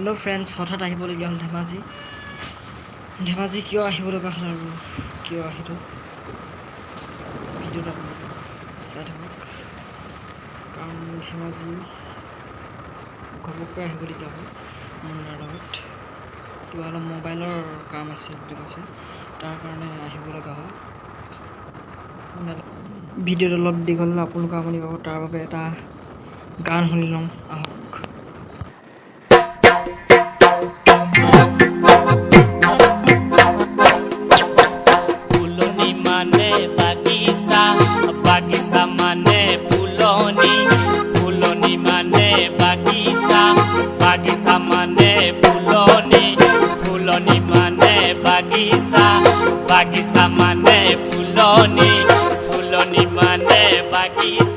Hello' friends, হঠাৎ আহিবলগীয়া হ'ল ধেমাজি। ধেমাজি কিয় আহিব লগা হ'ল আৰু কিয় আহিলোঁ, ভিডিঅ'টো আপোনালোকে চাই থাকক। কাৰণ ধেমাজি ঘপককৈ আহিবলগীয়া হ'ল মুন্নাৰ লগত। কিবা অলপ মোবাইলৰ কাম আছিল বুলি কৈছে, তাৰ কাৰণে আহিব লগা হ'ল। ভিডিঅ'টো অলপ দীঘল হ'লে আপোনালোকে আমনি পাব, তাৰ বাবে এটা গান শুনি লওঁ আহক। ফুলনি মানে বাগিচা, বাগিচা মানে ফুলনি। ফুলনি মানে বাগিচা, বাগিচা মানে ফুলনি। ফুলনি মানে বাগিচা, বাগিচা মানে ফুলনি। ফুলনি মানে বাগিচা।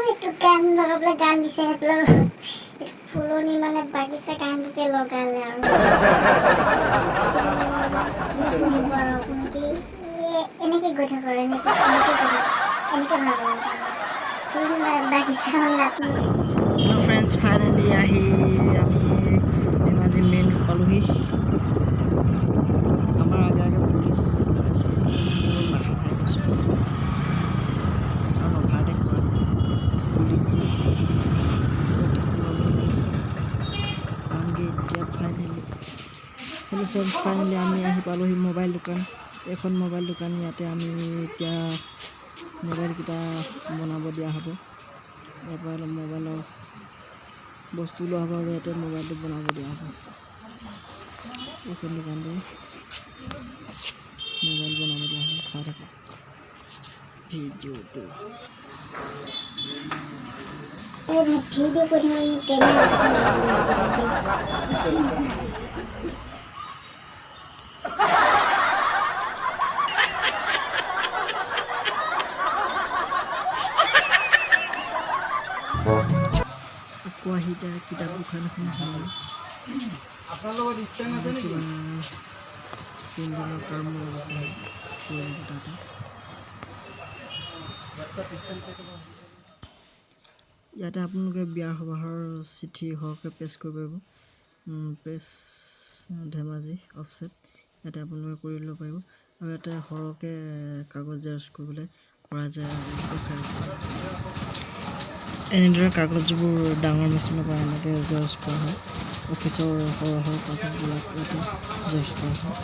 এইটো গান লগাবলৈ গান বিচাৰি পেলাই ফুলনি মানে বাগিচা গানটোকে লগালে। আৰু কি শুনিব আৰু আপোনালোকে? এনেকে গৈ থাকক আৰু এনেকে এনেকে গৈ থাকক, এনেকে ভাল পাব। ফুলনি বাগিচা মানে আপোনালোকে। হেল্ল' ফ্ৰেণ্ডছ, ফাইনেলি আহি আমি ধেমাজি মেইন ৰোড পালোহি। আমাৰ আগে আগে পুলিচ ৰৈ আছে, সেইটো কাৰণে মই অলপ লাহে লাহে গৈছোঁ, কাৰণ অভাৰটেক কৰা নাই, পুলিচ যে। আকৌ আমি পামগৈ এতিয়া ফাইনেলি। হেল্ল' ফ্ৰেণ্ডছ, ফাইনেলি আমি আহি পালোহি মোবাইল দোকান। এইখন মোবাইল দোকান। ইয়াতে আমি এতিয়া মোবাইলকেইটা বনাব দিয়া হ'ব। ইয়াৰ পৰা অলপ মোবাইলৰ বস্তু লোৱা হ'ব আৰু ইয়াতে মোবাইলটো বনাব দিয়া হ'ব। এইখন দোকানতে মোবাইল বনাব দিয়া হ'ব। চাই থাকক ভিডিঅ'টো। এই ভিডিঅ' কৰি থাকিলে কেমেৰা। আকৌ আহি এতিয়া কিতাপ দোকান এখন সোমালোঁ। কিবা পেইণ্টিঙৰ কাম অলপ আছে, কৰিব তাতে। ইয়াতে আপোনালোকে বিয়াৰ সবাহৰ চিঠি সৰহকৈ প্ৰেছ কৰিব পাৰিব। প্ৰেছ ধেমাজি অফছেট, ইয়াতে আপোনালোকে কৰি ল'ব পাৰিব। আৰু ইয়াতে সৰহকৈ কাগজ জেৰক্স কৰিবলৈ পৰা যায়। এনেদৰে কাগজবোৰ ডাঙৰ মেচিনৰ পৰা এনেকৈ জেৰক্স কৰা হয়। অফিচৰ সৰহ সৰহ কাগজবিলাক ইয়াতে জেৰক্স কৰা হয়।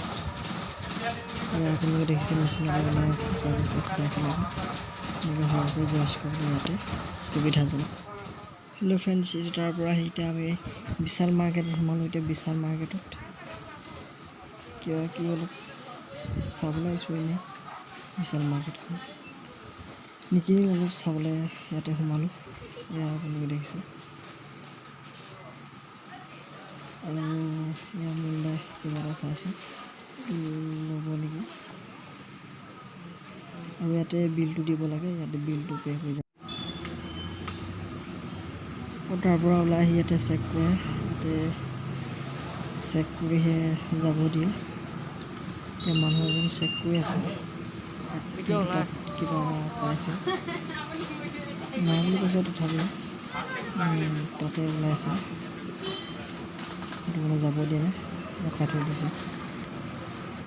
এয়া আপোনালোকে দেখিছে, মেচিনৰ পৰা ওলাই আছে কাগজ এখিলা এখিলাকৈ। এনেকৈ সৰহকৈ জেৰক্স কৰিবলৈ ইয়াতে সুবিধাজনক। হেল্ল' ফ্ৰেণ্ডছ, এইটো তাৰ পৰা আহি এতিয়া আমি বিশাল মাৰ্কেটত সোমালোঁ। এতিয়া বিশাল মাৰ্কেটত কিবা কিবি অলপ চাবলৈ আহিছোঁ। এনেই বিশাল মাৰ্কেটখন নিকিনিলোঁ, অলপ চাবলৈ ইয়াতে সোমালোঁ। এয়া আপোনালোকে দেখিছে। আৰু এয়া মুন্নাই কিবা এটা চাইছে, ল'ব নেকি। আৰু ইয়াতে বিলটো দিব লাগে, ইয়াতে বিলটো পে' হৈ যায়। আকৌ তাৰ পৰা ওলাই আহি ইয়াতে চেক কৰে। ইয়াতে চেক কৰিহে যাব দিয়ে। এতিয়া মানুহ এজন চেক কৰি আছে, কিন্তু তাত কিবা পাইছে নাই বুলি কৈছে। তথাপিও তাতে ওলাইছে, সেইটো মানে যাব দিয়া নাই, ৰখাই থৈ দিছে।